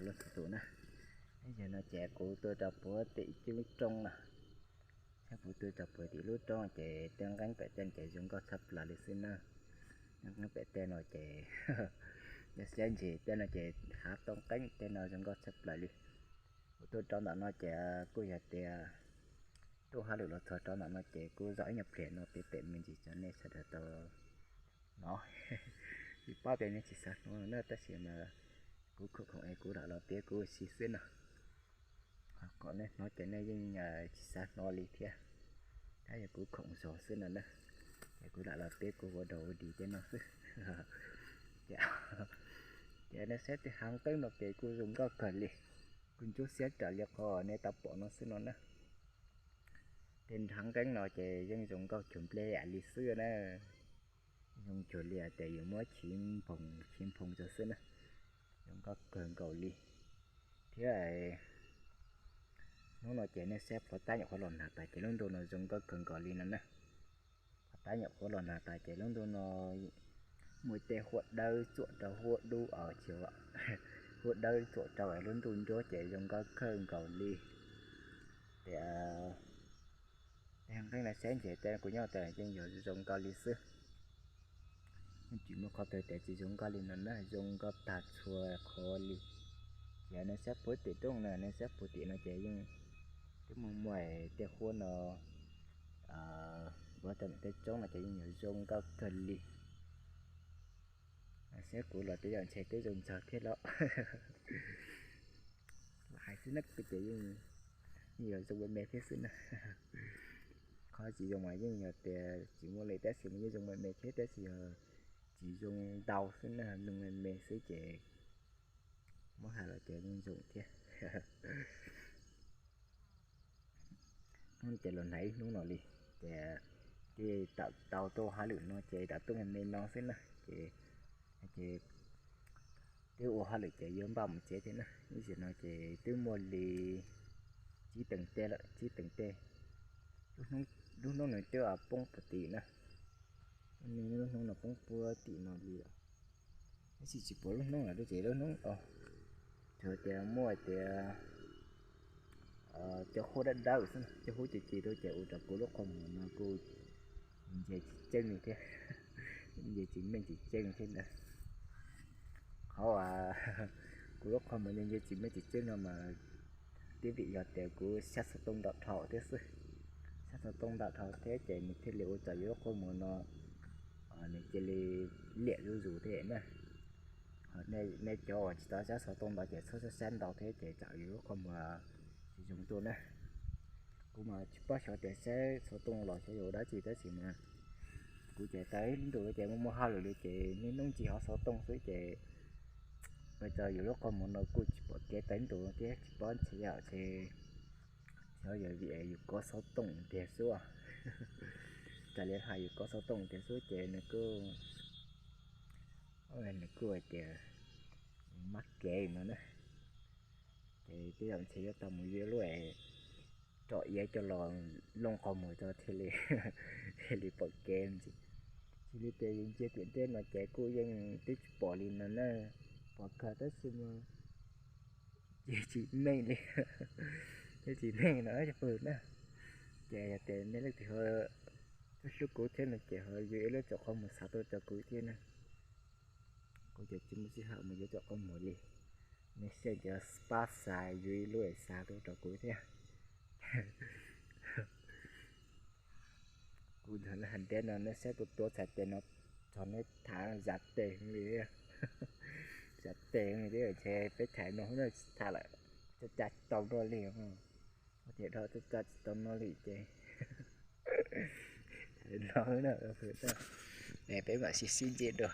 Lub tus na, yog no ces kuv tuaj rau puag tim ib lub roob na, thiab kuv tuaj rau puag tim lub roob ces tej nqeeb pem tej ces zoo nkauj tshaj plaws li xwb na. Nqeeb pem tej no ces yog siab ntseg tej no ces hav tau nqeeb tej no zoo nkauj tshaj plaws li. Kuv tuaj rau ntawm no ces kuj yog tias tuaj hauj lwm los txog rau ntawm no ces kuj zaum ib nyuag pliag no pem pem me ntsis rau nej sawv daws tau hnov. Tsis paub tias nej tsis xav hnov na tab sis mas kuv khoom khoom es kuv lam los piav kuv ua si xwb no. Ho kom nej hnov ces nej yeej tsis xav hnov li thiab. Tab yog kuv khoom zog xwb no na, es kuv lam los piav kuv ua dog ua dig tej no xwb. Ces nej saib tej hav nqeeb no ces kuj zoo nkauj kawg li, kuj ntsuab xiab raws li qhov nej tau pom no xwb no na. Tej hav nqeeb no ces yeej zoo nkauj cuag nplej yam li xwb na, zoo cuag li tias yuav muab chiv nphoo chiv nphoo rau xwb na, zoo nkauj kawg nkaus li. Thiab hnub no ces nej saib pov tab nyuam qhuav los nag tas ces lub ntuj no zoo nkauj kawg nkaus li no na. Pov tab nyuam qhuav los nag tas ces lub ntuj no muaj tej huab dawb txuam rau huab dub, huab dawb txuam rau lub ntuj nruab ces zoo nkauj kawg nkaus li. Ces tej nqeeb no saib ntshe tej kuv nyob tas yeej yog zoo nkauj li xwb. Yeej tsis muaj qhov twg tias tsis zoo nkauj li no na, zoo nkauj tag txhua qhov li. Ces nej saib puag tim roob na, nej saib puag tim no ces yeej twb muaj muaj tej huab no, ua rau tej roob no ces yeej yog zoo nkauj kawg li. Saib kuv los tej zaum ntshe twb zoo ntsawg thiab los. Los hais xwb na kuv ces yeej yog zoo me me thiab xwb na. Qhov tsis zoo mas yeej yog tias tsis muaj li tab sis mas yeej zoo me me thiab tab sis yog tsis zoo ntau xwb na, zoo me me xwb ces muab hais los ces yeej zoo thiab. Hnub ces los nag ib hnub no li, ces tij tawm tau tuaj hauj lwm no ces tawm tuaj me me no xwb na, ces ces twb ua hauj lwm ces yuav npaj mus tsev thiab na. Ib zaug no ces twb muaj li tsib teev teb lawm, tsib teev teb. Lub hnub no twb poob puag tim na, lub hnub no poob puag tim no li lawm. Tab sis tsis pom lub hnub lawm ces lub hnub, tsuas tias muaj tias cov huab dawb dawb xwb, cov huab ci ci rau ces ua rau kuv lub qhov muag no kuj nce tsis tseeb li thiab, nce tsis meej tsis tseeb li thiab ntag. Qhov uas kuv lub qhov muag nce nce tsis meej tsis tseeb no mas twb vim yog tias kuv xyab xov tooj ntau dhau thiab xwb. Xyab xov tooj ntau dhau thiab ces nws thiaj li ua rau yus lub qhov muag no nws cia li liam zuj zus thiab na. Nej cov uas tsis tau xyab xov tooj ntau ces txhob xyab xyab ntau thiab ces tsam yus lub qhov muag tsis zoo tuaj na. Kuv mas tsis paub xyov tias xyab xov tooj los xyov yog ua dab tsi tab sis mas kuv ces tau ib ntus ces muaj muaj hauj lwm li ces niaj hnub ntsis hov xov tooj xwb ces ua rau yus lub qhov muag no kuj tsis pom kev tau ib ntus thiab tsis paub ntshe yog ntshe xyov yog vim yus kov xov tooj tiag xwb. Raws li hais yus kov xov tooj tiag xwb ces nws kuj, nws kuj hais tias mab kev no na. Ces tej zaum ntshe yuav tau mus yuav lub roj iav coj los looj qhov muag rau thiaj li, thiaj li pom kev ntsis. Xws li tias yus ntsia tim nreb no ces kuj yeej twb tsis pom li no na, pom kawg tab sis mas ces tsis meej li, ces tsis meej no cov pawg na. Ces yog tias nej leej twg ho hlub kuv thiab no ces ho yuav ib lub roj qhov muag xa tuaj rau kuv thiab na. Kuv ces tsis muaj sij hawm mus yuav roj qhov muag li, nej saib ces pab xa yuav ib lub xa tuaj rau kuv thiab. Kuv nrog nej hais ntev no nej saib kuv tuav txhais tes no, txog nej tham zam tes li, zam tes li thiab ntshe peb tham no tsis tham lawm, caj tsis tau no li. Ua tias dhau caj tsis tau no li ces tham no na, peb mam sib sib ntsib dua.